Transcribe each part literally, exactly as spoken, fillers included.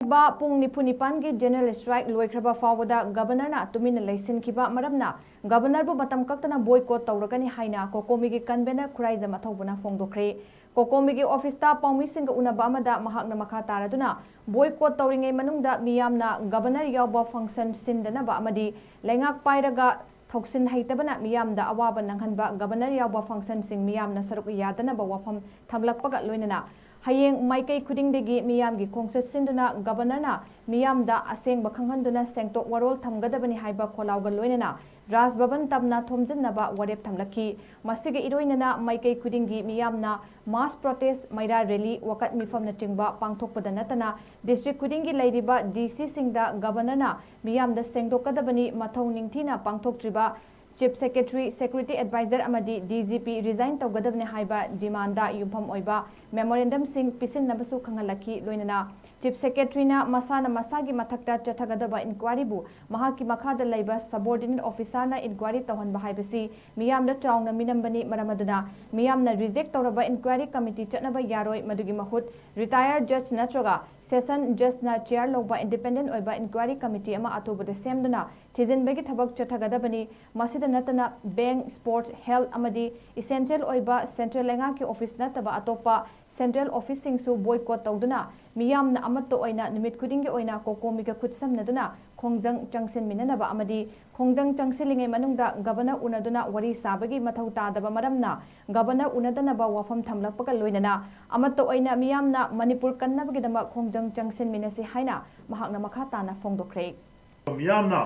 ꯄꯨꯡ ꯅꯤꯐꯨ ꯅꯤꯄꯥꯟꯒꯤ general strike ꯂꯣꯏꯈ꯭ꯔꯕ ꯐꯥꯎꯕꯗ ꯒꯕꯔꯅꯔꯅ ꯇꯨꯃꯤꯟꯅ ꯂꯩꯁꯤꯟꯈꯤꯕ ꯃꯔꯝꯅ ꯒꯕꯔꯅꯔꯕꯨ ꯃꯇꯝ ꯀꯛꯇꯅ boycott ꯇꯧꯔꯒꯅꯤ ꯍꯥꯏꯅ ꯀꯣꯀꯣꯃꯤꯒꯤ convener ꯈꯨꯔꯥꯏꯖꯝ ꯑꯊꯧꯕꯅ ꯐꯣꯡꯗꯣꯛꯈ꯭ꯔꯦ꯫ ꯀꯣꯀꯣꯃꯤꯒꯤ officeꯇ ꯄꯥꯎꯃꯤꯁꯤꯡꯒ ꯎꯅꯕ ꯑꯃꯗ ꯃꯍꯥꯛꯅ ꯃꯈꯥ ꯇꯥꯔꯗꯨꯅ, boycott ꯇꯧꯔꯤꯉꯩ ꯃꯅꯨꯡꯗ ꯃꯤꯌꯥꯝꯅ ꯒꯕꯔꯅꯔ ꯌꯥꯎꯕ function ꯁꯤꯟꯗꯅꯕ ꯑꯃꯗꯤ ꯂꯩꯉꯥꯛ ꯄꯥꯏꯔꯒ ꯊꯧꯁꯤꯟ ꯍꯩꯇꯕꯅ ꯃꯤꯌꯥꯝꯗ ꯑꯋꯥꯕ ꯅꯪꯍꯟꯕ ꯒꯕꯔꯅꯔ ꯌꯥꯎꯕ functionꯁꯤꯡ ꯃꯤꯌꯥꯝꯅ ꯁꯔꯨꯛ ꯌꯥꯗꯅꯕ ꯋꯥꯐꯝ ꯊꯝꯂꯛꯄꯒ ꯂꯣꯏꯅꯅ ꯍꯌꯦꯡ ꯃꯥꯏꯀꯩ ꯈꯨꯗꯤꯡꯗꯒꯤ ꯃꯤꯌꯥꯝꯒꯤ ꯈꯣꯡꯆꯠ ꯁꯤꯟꯗꯨꯅ ꯒꯕꯔꯅꯔꯅ ꯃꯤꯌꯥꯝꯗ ꯑꯁꯦꯡꯕ ꯈꯪꯍꯟꯗꯨꯅ ꯁꯦꯡꯗꯣꯛ ꯋꯥꯔꯣꯜ ꯊꯝꯒꯗꯕꯅꯤ ꯍꯥꯏꯕ ꯈꯣꯜꯂꯥꯎꯒ ꯂꯣꯏꯅꯅ ꯔꯥꯖ ꯚꯕꯟ ꯇꯝꯅ ꯊꯣꯝꯖꯤꯟꯅꯕ ꯋꯥꯔꯦꯞ ꯊꯝꯂꯛꯈꯤ꯫ ꯃꯁꯤꯒ ꯏꯔꯣꯏꯅꯅ ꯃꯥꯏꯀꯩ ꯈꯨꯗꯤꯡꯒꯤ ꯃꯤꯌꯥꯝꯅ mass protest, ꯃꯩꯔꯥ rally, ꯋꯥꯀꯠ ꯃꯤꯐꯝꯅꯆꯤꯡꯕ ꯄꯥꯡꯊꯣꯛꯄꯗ ꯅꯠꯇꯅ district ꯈꯨꯗꯤꯡꯒꯤ ꯂꯩꯔꯤꯕ DCꯁꯤꯡꯗ ꯒꯕꯔꯅꯔꯅ ꯃꯤꯌꯥꯝꯗ ꯁꯦꯡꯗꯣꯛꯀꯗꯕꯅꯤ, ꯃꯊꯧ ꯅꯤꯡꯊꯤꯅ ꯄꯥꯡꯊꯣꯛꯇ꯭ꯔꯤꯕ Chief Secretary, Security Advisor ꯑꯃꯗꯤ DGP resign ꯇꯧꯒꯗꯕꯅꯤ ꯍꯥꯏꯕ demandꯗ ꯌꯨꯝꯐꯝ ꯑꯣꯏꯕ memorandumꯁꯤꯡ ꯄꯤꯁꯤꯟꯅꯕꯁꯨ ꯈꯪꯍꯜꯂꯛꯈꯤ꯫ ꯂꯣꯏꯅꯅ Chief Secretaryꯅ ꯃꯁꯥꯅ ꯃꯁꯥꯒꯤ ꯃꯊꯛꯇ ꯆꯠꯊꯒꯗꯕ inquiryꯕꯨ ꯃꯍꯥꯛꯀꯤ ꯃꯈꯥꯗ ꯂꯩꯕ subordinate officerꯅ inquiry ꯇꯧꯍꯟꯕ ꯍꯥꯏꯕꯁꯤ ꯃꯤꯌꯥꯝꯗ ꯆꯥꯎꯅ ꯃꯤꯅꯝꯕꯅꯤ꯫ ꯃꯔꯝ ꯑꯗꯨꯅ ꯃꯤꯌꯥꯝꯅ reject ꯇꯧꯔꯕ inquiry committee ꯆꯠꯅꯕ ꯌꯥꯔꯣꯏ꯫ ꯃꯗꯨꯒꯤ ꯃꯍꯨꯠ retired judge ꯅꯠꯇ꯭ꯔꯒ session judgeꯅ chair ꯂꯧꯕ independent ꯑꯣꯏꯕ inquiry committee ꯑꯃ ꯑꯊꯨꯕꯗ ꯁꯦꯝꯗꯨꯅ ꯊꯤꯖꯤꯟꯕꯒꯤ ꯊꯕꯛ ꯆꯠꯊꯒꯗꯕꯅꯤ꯫ ꯃꯁꯤꯗ ꯅꯠꯇꯅ bank, sports, health ꯑꯃꯗꯤ essential ꯑꯣꯏꯕ central ꯂꯩꯉꯥꯛꯀꯤ office ꯅꯠꯇꯕ ꯑꯇꯣꯞꯄ central officeꯁꯤꯡꯁꯨ boycott ꯇꯧꯗꯨꯅ ꯃꯤꯌꯥꯝꯅ ꯑꯃꯠꯇ ꯑꯣꯏꯅ ꯅꯨꯃꯤꯠ ꯈꯨꯗꯤꯡꯒꯤ ꯑꯣꯏꯅ ꯀꯣꯀꯣꯃꯤꯒ ꯈꯨꯠꯁꯝꯅꯗꯨꯅ ꯈꯣꯡꯖꯪ ꯆꯪꯁꯤꯟꯃꯤꯟꯅꯅꯕ ꯑꯃꯗꯤ ꯈꯣꯡꯖꯪ ꯆꯪꯁꯤꯜꯂꯤꯉꯩ ꯃꯅꯨꯡꯗ ꯒꯕꯔꯅꯔ ꯎꯅꯗꯨꯅ ꯋꯥꯔꯤ ꯁꯥꯕꯒꯤ ꯃꯊꯧ ꯇꯥꯗꯕ ꯃꯔꯝꯅ ꯒꯕꯔꯅꯔ ꯎꯅꯗꯅꯕ ꯋꯥꯐꯝ ꯊꯝꯂꯛꯄꯒ ꯂꯣꯏꯅꯅ ꯑꯃꯠꯇ ꯑꯣꯏꯅ ꯃꯤꯌꯥꯝꯅ ꯃꯅꯤꯄꯨꯔ ꯀꯟꯅꯕꯒꯤꯗꯃꯛ ꯈꯣꯡꯖꯪ ꯆꯪꯁꯤꯟꯃꯤꯟꯅꯁꯤ ꯍꯥꯏꯅ ꯃꯍꯥꯛꯅ ꯃꯈꯥ ꯇꯥꯅ ꯐꯣꯡꯗꯣꯛꯈ꯭ꯔꯦ꯫ ꯃꯤꯌꯥꯝꯅ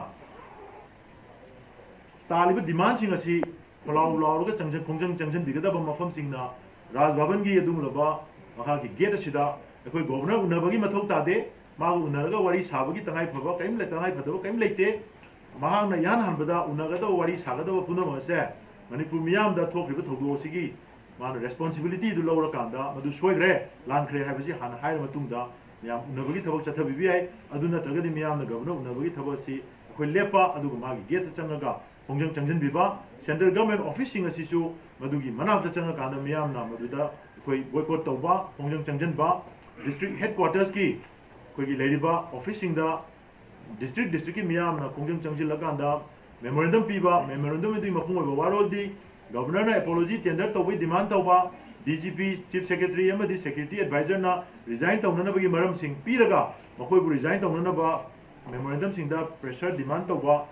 ꯇꯥꯜꯂꯤꯕ demandꯁꯤꯡ ꯑꯁꯤ ꯈꯣꯜꯂꯥꯎ ꯂꯥꯎꯔꯒ ꯆꯪꯖ-, ꯈꯣꯡꯖꯪ ꯆꯪꯁꯤꯟꯕꯤꯒꯗꯕ ꯃꯐꯝꯁꯤꯡꯅ ꯔꯥꯖ ꯚꯕꯟꯒꯤ ꯑꯗꯨꯒꯨꯝꯂꯕ ꯃꯈꯥꯒꯤ gate ꯑꯁꯤꯗ ꯑꯩꯈꯣꯏ ꯒꯣꯕꯔꯅꯔ ꯎꯅꯕꯒꯤ ꯃꯊꯧ ꯇꯥꯗꯦ꯫ ꯃꯥꯒ ꯎꯅꯔꯒ ꯋꯥꯔꯤ ꯁꯥꯕꯒꯤ ꯇꯉꯥꯏ ꯐꯕ ꯀꯔꯤꯝ ꯂꯩ-, ꯇꯉꯥꯏ ꯐꯗꯕ ꯀꯔꯤꯝ ꯂꯩꯇꯦ꯫ ꯃꯍꯥꯛꯅ ꯏꯍꯥꯟ ꯍꯥꯟꯕꯗ ꯎꯅꯒꯗꯕ, ꯋꯥꯔꯤ ꯁꯥꯒꯗꯕ ꯄꯨꯝꯅꯃꯛ ꯑꯁꯦ ꯃꯅꯤꯄꯨꯔ ꯃꯤꯌꯥꯝꯗ ꯊꯣꯛꯈ꯭ꯔꯤꯕ ꯊꯧꯗꯣꯛ ꯑꯁꯤꯒꯤ ꯃꯥꯅ responsibility ꯑꯗꯨ ꯂꯧꯔꯀꯥꯟꯗ ꯃꯗꯨ ꯁꯣꯏꯈ꯭ꯔꯦ, ꯂꯥꯟꯈ꯭ꯔꯦ ꯍꯥꯏꯕꯁꯤ ꯍꯥꯟꯅ ꯍꯥꯏꯔ ꯃꯇꯨꯡꯗ ꯃꯌꯥꯝ ꯎꯅꯕꯒꯤ ꯊꯕꯛ ꯆꯠꯊꯕꯤꯕ ꯌꯥꯏ꯫ ꯑꯗꯨ ꯅꯠꯇ꯭ꯔꯒꯗꯤ ꯃꯤꯌꯥꯝꯅ ꯒꯕꯔꯅꯔ ꯎꯅꯕꯒꯤ ꯊꯕꯛ ꯑꯁꯤ ꯑꯩꯈꯣꯏ ꯂꯦꯞꯄ, ꯑꯗꯨꯒ ꯃꯥꯒꯤ gateꯇ ꯆꯪꯉꯒ ꯈꯣꯡꯖꯪ ꯆꯪꯁꯤꯟꯕꯤꯕ, central government officeꯁꯤꯡ ꯑꯁꯤꯁꯨ ꯃꯗꯨꯒꯤ ꯃꯅꯥꯛꯇ ꯆꯪꯉꯀꯥꯟꯗ ꯃꯤꯌꯥꯝꯅ ꯃꯗꯨꯗ ꯑꯩꯈꯣꯏ boycott ꯇꯧꯕ, ꯈꯣꯡꯖꯪ ꯆꯪꯁꯤꯟꯕ, district headquartersꯀꯤ ꯑꯩꯈꯣꯏꯒꯤ ꯂꯩꯔꯤꯕ ꯑꯣꯐꯤꯁꯁꯤꯡꯗ ꯗꯤꯁꯇ꯭ꯔꯤꯛ ꯗꯤꯁꯇ꯭ꯔꯤꯛꯀꯤ ꯃꯤꯌꯥꯝꯅ ꯈꯣꯡꯖꯪ ꯆꯪꯁꯤꯜꯂꯀꯥꯟꯗ ꯃꯦꯃꯣꯔꯦꯟꯗꯝ ꯄꯤꯕ, ꯃꯦꯃꯣꯔꯦꯟꯗꯝ ꯑꯗꯨꯒꯤ ꯃꯄꯨꯡ ꯑꯣꯏꯕ ꯋꯥꯔꯣꯜꯗꯤ ꯒꯕꯔꯅꯔꯅ ꯑꯦꯄꯣꯂꯣꯖꯤ ꯇꯦꯟꯗꯔ ꯇꯧꯕꯒꯤ ꯗꯤꯃꯥꯟ ꯇꯧꯕ, D G P, chief secretary ꯑꯃꯗꯤ ꯁꯦꯀ꯭ꯌꯨꯔꯤꯇꯤ ꯑꯦꯗꯚꯥꯏꯖꯔꯅ ꯔꯤꯖꯥꯏꯟ ꯇꯧꯅꯅꯕꯒꯤ ꯃꯔꯝꯁꯤꯡ ꯄꯤꯔꯒ ꯃꯈꯣꯏꯕꯨ ꯔꯤꯖꯥꯏꯟ ꯇꯧꯅꯅꯕ ꯃꯦꯃꯣꯔꯦꯟꯗꯝꯁꯤꯡꯗ ꯄ꯭ꯔꯦꯁꯔ ꯗꯤꯃꯥꯟ ꯇꯧꯕ,